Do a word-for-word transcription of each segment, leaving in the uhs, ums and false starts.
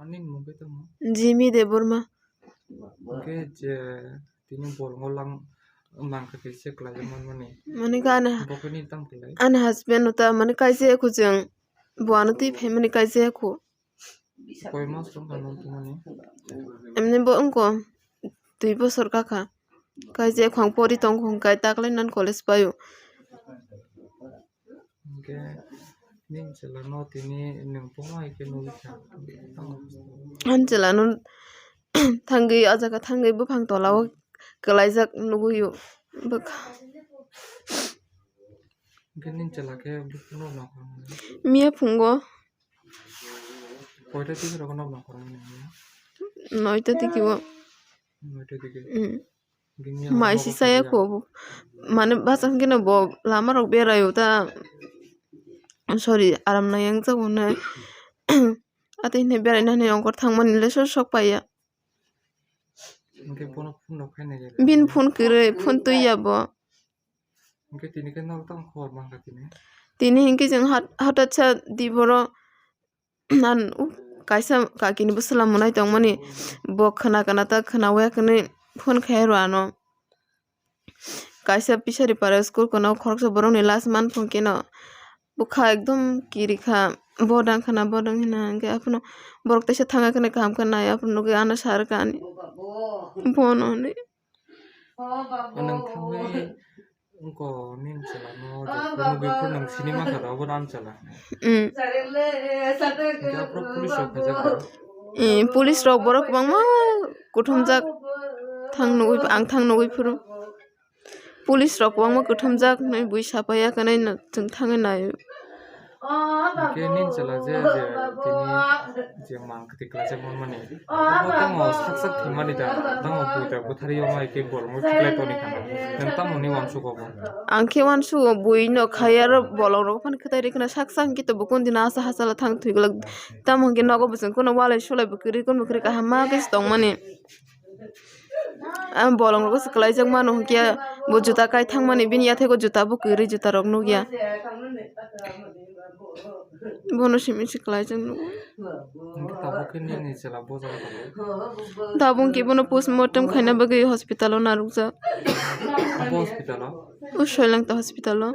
Ani mung khe tamo? Jimmy Debbarma. Hwnkhe je tini bolongo lang mangkha khe se kwlai manmani. Mani kha ani ha-, Bo khe nini tamo kwlai? Ani husband no ta mani kaisa ya khu chwng. Bo ano twi phaimani kaisa ya khu. Koi mas rok no tongmani? Emni bo wngkha dui bosor kakha. Kaisa ya khu ang pori tong khu hwnkhe taklai nan college paio. Hwnkhe nini chwla no tini nwng buma hai khe nugwi kha. Ani chwla no thangwi, o jaga thangwi buphang tola o kwlaijak nugwi o bwkha. Hwnkhe nini chwla khe buphang no nokha mani? Miya phungo. Koita tiki rok no nokha mani? Noita tiki o. Noita tiki. Mm. Maisi saya kho, mane bachang khe no bo lama rok berai o ta, sorry, aram nai yang jago nai. Ati hwnwi berai nani ongkhor thang mani le sok sok pai ya. Hwnkhe bono phone rok khai nai ya. Bini phone kwrwi, phone twi ya bo. Hwnkhe tini khe nok tang khobor man kha tini. Tini hwnkhe chwng hat-, hatat sa di boro. An, uh, kaisa kakini bwswla mwnai tongmani, bo khwna khwna ta khwna waya khwnwi phone khai rw ano. Kaisa Pisari para school kono khoroksa borokni last month phone keno bwkha ekdom kiri kha, bodang khwna bodang hwna hwnkhe aphano borok teisa thangkha khwna kaham khe nai aphano nugwi ano sa rwkha ani bono hinwi. Nwng thangwi wngkha nini chwla no je phuru nugwi phuru nwng sini mankha da, obo ani chwla. Mm. Hwnkhe aphuru police rok khaijak da. Eh, police rok borok kwbangma kuthumjak thang nugwi, ang thang nugwi phuru. Police rok kwbangma kuthumjak hinwi bui sapaiya, hwnwi no chwng thangwi naio. Hwnkhe nini chwla je, je tini je mang kwtwi kwlaijak manmani, abo tamo sak sak thwimani da, tamo bui da bwtharwi omo hai khe bolongo khiklai toni khana. Nwng tamoni uansugo bo? Ang khe uansugo, bui no khai aro bolongrok phano kwtai rwkhwna sak sak hwnkhe to bo kundina asa hachalo thang thwi glak. Tamo hwnkhe nogo bo chwng kheno walai sulai bo kwrwi, kun bo kwrwi kaham ma khe se tongmani. Ang bolong rogo se kwlaijak mano hwnkhe bo juta kai thangmani, bini yathego juta bo kwrwi, juta rok nukya. Bono simi se kwlaijak nugo. Hwnkhe tabuk khe nini chwla bo jaga tongo? Tabuk khe bono postmortem khaina bagwi hospital o narwkjak. Abo hospital o? O Soilangta hospital o.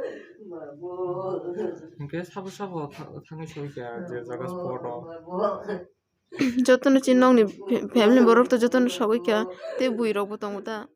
Hwnkhe sabo sabo tha-, thangwi soi kha je jaga spot o? Jotono chini nokni fa-, family borok to jotono sogwi kha, tei bui rok bo tongo ta.